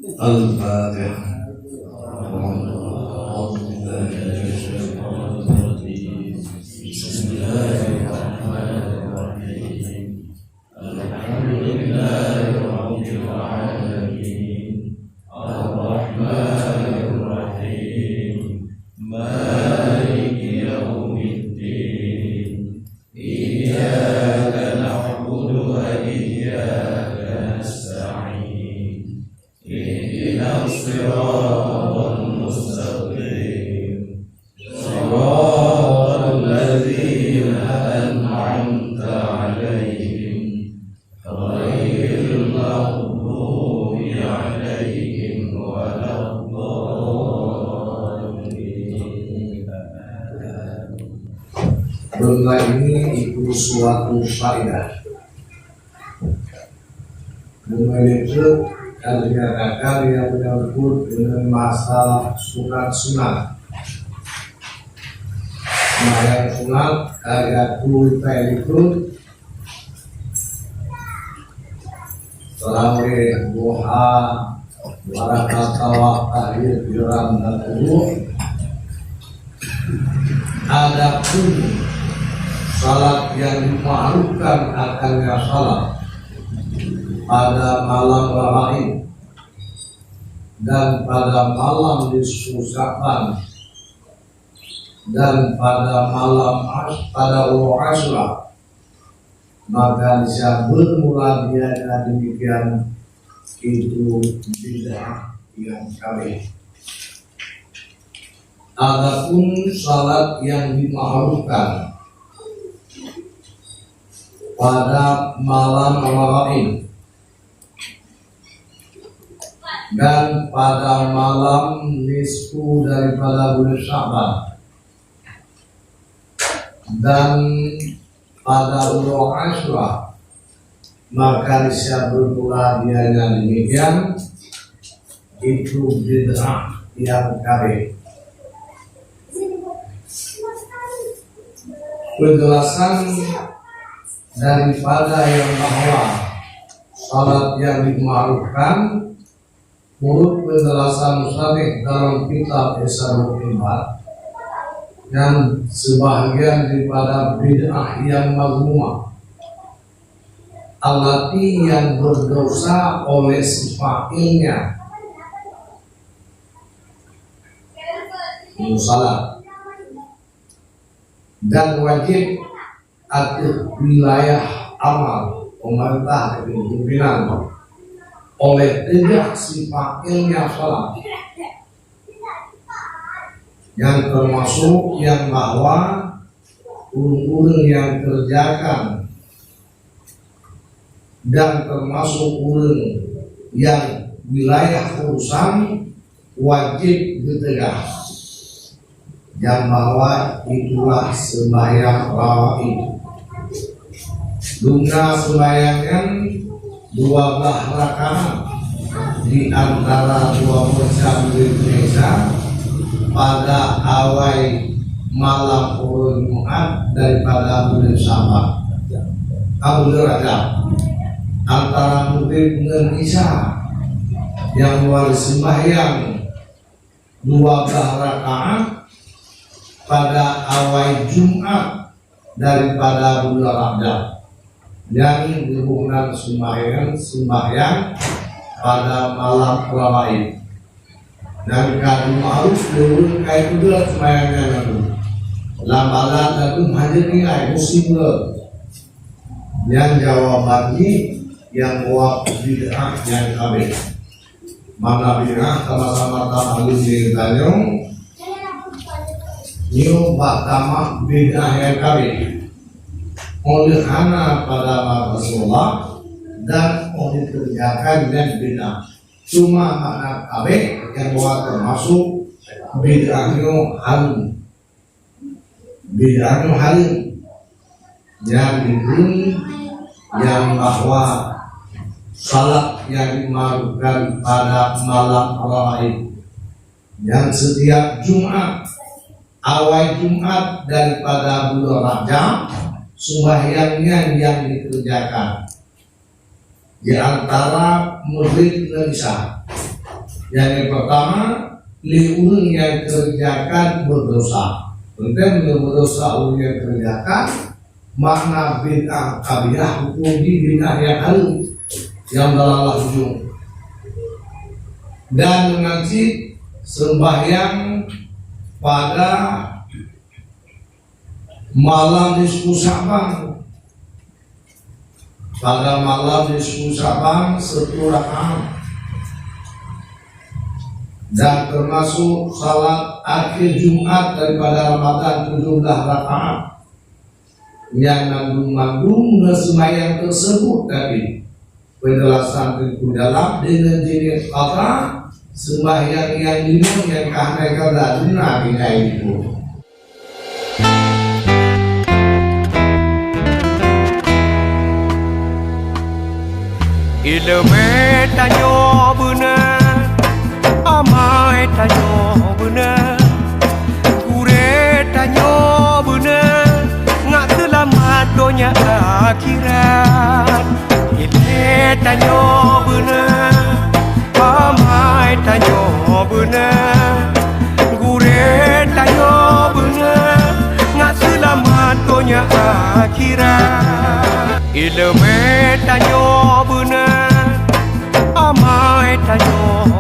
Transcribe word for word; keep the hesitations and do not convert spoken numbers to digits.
Al-Fatihah. أعوذ بالله من الشيطان الرجيم. بسم الله الرحمن الرحيم. الحمد لله رب العالمين. الرحمن الرحيم. مالك يوم الدين. إياك نعبد وإياك نستعين. اهدنا الصراط المستقيم. صراط الذين أنعمت عليهم. غير المغضوب عليهم ولا الضالين. Benda ini itu suatu faedah. Meunyoe karena kali yang menyangkut dengan masalah sunat-sunat. Sembahyang sunat, karena itu tarawih, duha, dua rakaat tawaf, tahajud, jiran dan wudu. Adapun salat yang dimakruhkan akannya salat pada malam Rabain dan pada malam nisfu Sya'ban dan pada malam As-, pada uroe Asyura, maka bisa bermula dianya demikian, itu bid'ah yang kabeh. Adapun salat yang dimakruhkan pada malam Rabain dan pada malam nisfu daripada bulan Sya'ban dan pada uroe Asyura, maka bisa bermula dianya demikian, itu bid'ah yang kabeh. Penjelasan daripada yang bahwa salat yang dimakruhkan menurut penjelasan musannif dalam kitab Ihsanul Ibad, dan sebahagian daripada bid'ah yang mazmumah, allati yang berdosa oleh si fa'ilnya. Musalah. Dan wajib ateueh wilayah amal pemerintah dan pimpinan oleh teudah si fa'ilnya salat, yang termasuk yang bahwa ureuëng-ureuëng yang kerjakan dan termasuk ureuëng yang wilayah urusan wajib geuteugah nyang bahwa itulah sembahyang rawaib. Dungna sembahyang nyan dua blah rakaat di antara dua boh jam Indonesia pada awai malam uroe Jumat daripada buleuen Sya'ban. Ah, buleuen Rajab. Antara Maghrib ngon Isya nyang mulai sembahyang dua blah rakaat pada awai Jumat daripada buleuen Rajab. Nyang geuboh nan sembahyang, sembahyang pada malam rawaib. Dan ka ma'ruf lé ureuëng kai peugah sembahyang nyan lalu. Lam balat lalu hana nilai musim le. Nyang jawaban jih nyang buat bid'ah nyang kabeh. Mana bid'ah sama-sama tamalum di tanyoe. Nyoe bak tamah bid'ah nyang kabeh. Oleh hana pada Rasulullah dan oleh kerjakan nyang bid'ah. Cuma makna kabeh nyang bahwa termasuk bid'ah nyoe hareuem. Bid'ah nyoe hareuem. Nyang dikheun nyang bahwa salat nyang dimakruhkan pada malam rawaib. Nyang setiap Jumat, awai Jumat daripada buleuen Rajab, sembahyang nyan nyang dikerjakan. Di antara Maghrib ngon Isya. Nyang pertama, lé ureuëng nyang kerjakan berdosa. Teuntée meunyoe berdosa ureuëng nyang kerjakan, makna bid'ah qabiah, hukum jih bid'ah nyang hareuem, nyang dalalah ujong. Dan meunan cit sembahyang pada malam nisfu Sya'ban. Pada malam nisfu Sya'ban, sepuluh rakaat. Dan termasuk salat akhir Jumat daripada Ramadan, tujuh belas rakaat. Nyang mandum-mandum sembahyang tersebut tadi. Penjelasan Teungku Dalam deungon jeunèh qadha, sembahyang nyang lima nyang ka hana qadha, guna tinggai lima. Ileumèe tanyoe beuna, amai tanyoe beuna, gurèe tanyoe beuna, ngat seulamat donya akhirat. Ileumèe tanyoe beuna, amai tanyoe beuna, gurèe tanyoe beuna, ngat seulamat donya akhirat. Ileumèe tanyoe beuna, amai tanyoe